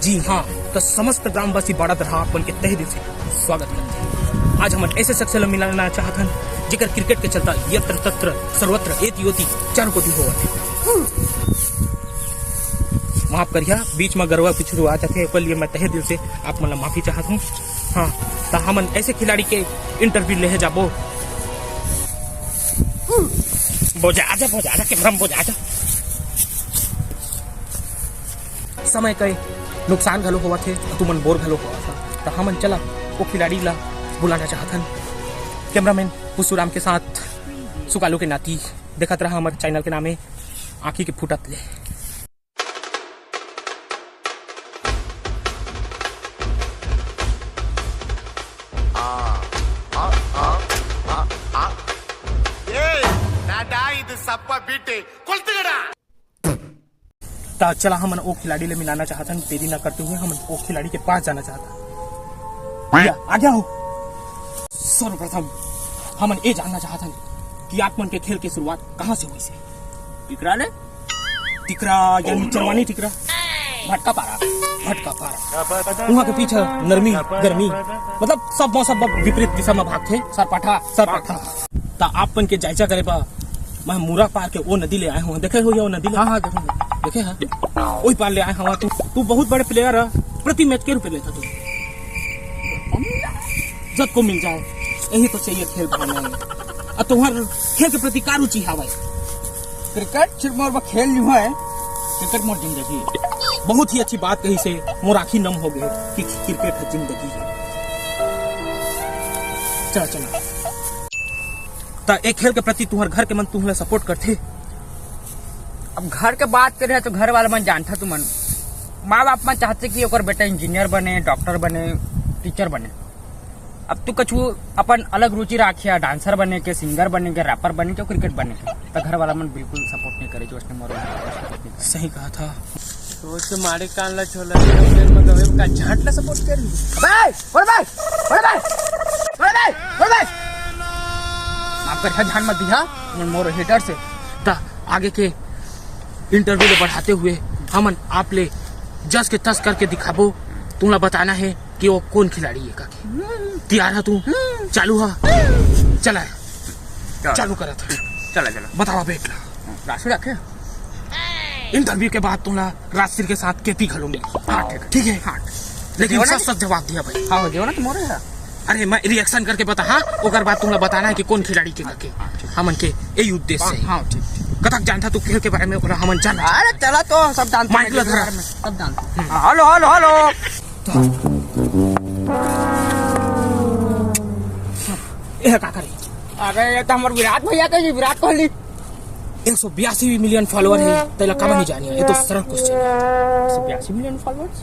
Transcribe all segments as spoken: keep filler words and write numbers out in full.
जी हाँ, तो समस्त ग्रामवासी बाड़ा दरहा आप मन के तहे दिल से स्वागत करथे। आज हमन ऐसे शख्स ला मिलाना चाहत हन, जेकर क्रिकेट के चलता यत्र तत्र सर्वत्र एति ओति चारों कोति होवत हे। माफ करिहा, बीच में गरवा पिछरू आ जाथे, ओकर लिए मैं तहे दिल से आप मन ला माफी चाहत हूँ। हाँ, तो हमन ऐसे खिलाड़ी के इंटरव्यू लेहे जाबो। बोजा आजा, बोजा आजा, कैमरा में बोजा आजा। समय के नुकसान घलो होवत हे, तुमन बोर घलो होवत हे, त हमन चला ओ खिलाड़ी ला बुलाना चाहत हन। कैमरामैन पुसुराम के साथ सुकालू के नाती देखत रहा हमर चैनल के नामे आँखी के फुटत ले। ಏ ನಡಾಯಿದು ಸಪ್ಪ ಬಿಟ್ಟು ಕೊಳ್ತುಗಡ. त चला हमन ओ खिलाड़ी ले मिलाना चाहत हन, देरी न करते हुए हमन ओ खिलाड़ी के पास जाना चाहत हन। भैया, आ गया हो। सर्वप्रथम हमन ए जानना चाहत हन कि आप मन के खेल के शुरुआत कहाँ से होइस हे? टिकरा ले? टिकरा यानी चरवानी टिकरा, भटका पारा, भटका पारा। उहाँ के पीछे नरमी, गर्मी, मतलब सब मौसम विपरीत दिशा में भागथे। सरपठा, सरपठा। त आप मन के जायजा करे बर मैं मुरा पार के ओ नदी ले आए हूँ। देखे हो ये ओ नदी ले? हाँ, हाँ, देखे हूँ। देखे हा? ओही पार ले आए हवा। तू, तू बहुत बड़े प्लेयर है, प्रति मैच के रुपये लेता तू। जब को मिल जाए, यही तो चाहिए खेल भावना में। अब तुम्हार खेल के प्रति का रुचि हवय? क्रिकेट सिर्फ मोर बर खेल नहीं है, क्रिकेट मोर जिंदगी है। बहुत ही अच्छी बात कही से मोर आँखी नम हो गए कि क्रिकेट है जिंदगी है। चला, चला। त ए खेल के प्रति तुम्हार घर के मन तुम्हारा सपोर्ट करथे? अब घर के बात करे तो घर वाला मन जानथा तुमन, माँ बाप मन चाहथे कि ओकर बेटा इंजीनियर बने, डॉक्टर बने, टीचर बने। अब तू कछु अपन अलग रुचि राखिया, डांसर बने के, सिंगर बने के, रैपर बने के, क्रिकेट बने के, त घर वाला मन बिल्कुल सपोर्ट नहीं करे, जो उसने मोर सपोर्ट नहीं करे। सही कहा था। सोच मारे कान ला छोला, फिर मैं गवे का झांट ला सपोर्ट कर ली। भाई, बोल भाई, बोल भाई, बोल भाई, बोल भाई। माफ कर, झांट मत दिया, मोर हेटर से। त आगे के इंटरव्यू ले बढ़ाते हुए हमन आप ले जस के तस करके दिखाबो। तुमला बताना है कि वो कौन खिलाड़ी है काके। तैयार है तू? चालू है? चला है। चालू करा था। चला, चला। बतावा बेट ला। राशि रखे? इंटरव्यू के बाद तुमला राशि के साथ केपी घलो मिली। हाँ, ठीक है। ठीक है? हाँ। लेकिन देवना सच जी। सच जवाब दिया भाई। हाँ, देवना तो मोरे है। अरे मैं रिएक्शन करके बता, हाँ, ओकर बाद तुमला बताना है कि कौन खिलाड़ी के करके। हमन के यही उद्देश्य है। हाँ, ठीक, ठीक। कतक जानता तू खेल के बारे में, ओला हमन जान। अरे चला तो सब जानते माइक हैं, ला धरा। सब जानते हैं। हाँ, हेलो, हेलो, हेलो। ए का करे? अरे ये तो हमर विराट भैया के जी, विराट कोहली। एक सौ बयासी मिलियन फॉलोअर है, तेला काबर नहीं जानिया? ये तो सरल क्वेश्चन है। एक सौ बयासी मिलियन फॉलोअर्स?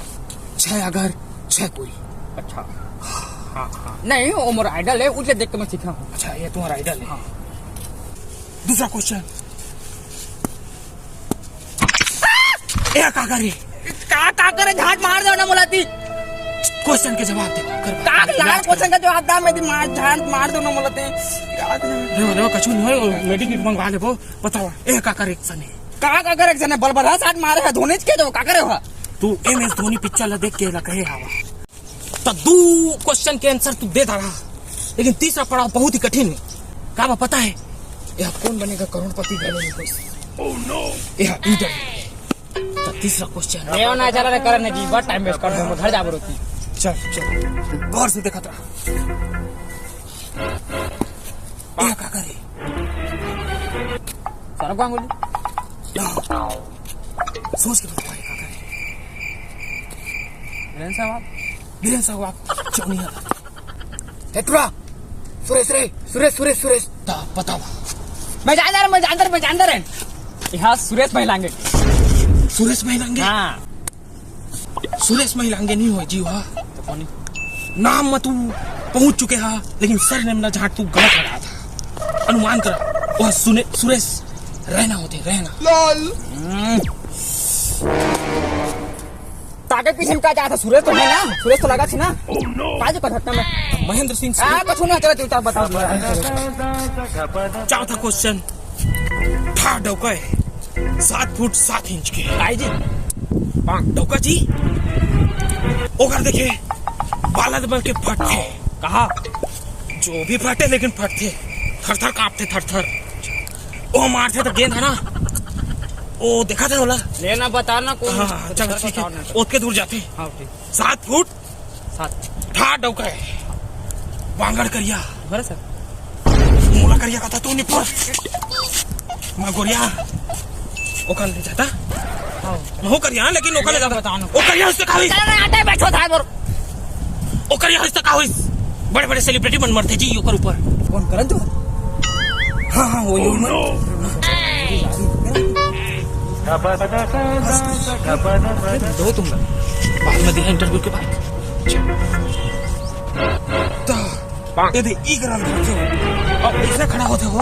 छह अगर, छह कोई। अच्छा। हाँ, हाँ। नहीं, वो मोर आइडल है, उसे देख के मैं सीखा हूँ। अच्छा, ये तुम्हारा आइडल है। हाँ। दूसरा क्वेश्चन। ए, का करे? का, का करे? झांट मार दो ना मोला ती। क्वेश्चन के जवाब दे। कर का लाड़ क्वेश्चन का जवाब दा, मैं ती मार, झांट मार दो ना मोला ती। याद नहीं। देखो, देखो, कछु नहीं हो, मेडिकेट मंगवा लेबो। बताओ, ए, का करे एक्शन है? का, का करे एक्शन है? बलबरहा साथ मारे है, धोनी के तो का करे हो? तू एम एस धोनी पिक्चर ला देख के ला कहे हवा। त दू क्वेश्चन के आंसर तू दे डारा, लेकिन तीसरा पड़ाव बहुत ही कठिन है। का बा पता है? यह कौन बनेगा करोड़पति घलो नहीं कोई। Oh no! यह इंटरव्यू है। त तीसरा क्वेश्चन। ए, ना चला रे, करन जी, बहुत टाइम वेस्ट कर दो, घर जाबो रोती। चल, चल। गौर से देखत रहा। ए, का करे? सरक गांगुली। ना। सोच के बता, का करे? वीरेंद्र सहवाग। वीरेंद्र सहवाग, चौनिया। ए, टुरा। सुरेश रे, सुरेश, सुरेश, सुरेश। ता, बताओ। मैं जानता रहा, मैं जानता रहा, मैं जानता रहा। यहाँ सुरेश महिलांगे। सुरेश महिलांगे? हाँ। सुरेश महिलांगे नहीं हो जी, वाह। तो कौन है? नाम में तू पहुंच चुके हा, लेकिन सरनेम ला झांट तू गलत लगा था। अनुमान कर, वह सुने, सुरेश रहना होते, रहना। हम्म। ताके पीछे में का जाता? सुरेश तो है ना, सुरेश तो लगा थी ना। का जो कथक में? महेंद्र सिंह आ, सुरेश। कुछ नहीं, चलो चुपचाप बताओ। चार था क्वेश्चन। ठा डौका है, सात फुट सात इंच के। आई जी। डौका जी। ओकर देखे, बालद बल के फटथे। कहा? जो भी फटे, लेकिन फटथे। थर-थर कांपथे, थर-थर। ओ मारथे त गेंद हे ना, ओ देखा था ओला। लेना बता ना, कौन हाँ, हाँ, चल, ठीक है। ओतके दूर जाथे। हाँ, ठीक। सात फुट सात। ठाठ डौका हे। बांगड़ करिया। बड़ा सर। मोला करिया कथा तू निपुर। मैं गोरिया। ओकर ले जाता। हाँ। महू करिया, लेकिन ओकर ले जाता। बताओ ना। ओ करिया होइस त का होइस? चल ना, आटे बैठो था मोर। ओ करिया होइस त का होइस? बड़े-बड़े celebrity मन मरथे जी ओकर ऊपर। कौन, करण जौहर? हाँ, हाँ, वही। Oh, no। दो तुम लोग। बाद में दिया interview के बाद। तो, ये दे, ई करल करथे। अब ऐसे खड़ा होथे वो।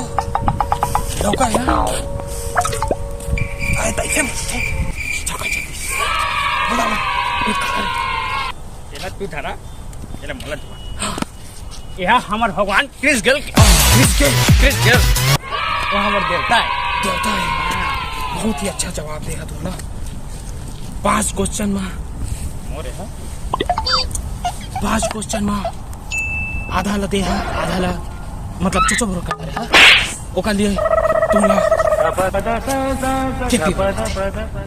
डौका हे। आए, तैसे मत। चल, चल, चल। बोला, बोला। एला तू धरा, एला मोला धरा। हाँ। एहा हमर भगवान क्रिस गेल के। हाँ, क्रिस गेल। Chris Gayle. वो हमर देवता हे। देवता हे। बहुत ही अच्छा जवाब दे हा तू ना। पांच question मा। मोर हे। पांच question मा। आधा ला दे हा, आधा ला, मतलब, चुचो बुरो कर रहे हा। ओकर लिए तू ला।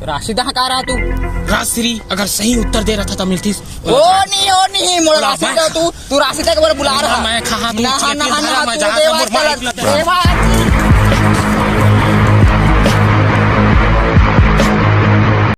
राशि दहा का रहा तू? राजश्री, अगर सही उत्तर दे रहा था, तब मिलतीस। ओ नहीं, ओ नहीं, मोर बोला, राशि मैं दे तू, तू राशि दे के बोले बुला रहा। मैं कहा तू ना, चेपी ना, धरा, ना, मैं तू जहाँ दे का बात मोर मार गलत। निकला था। दे बात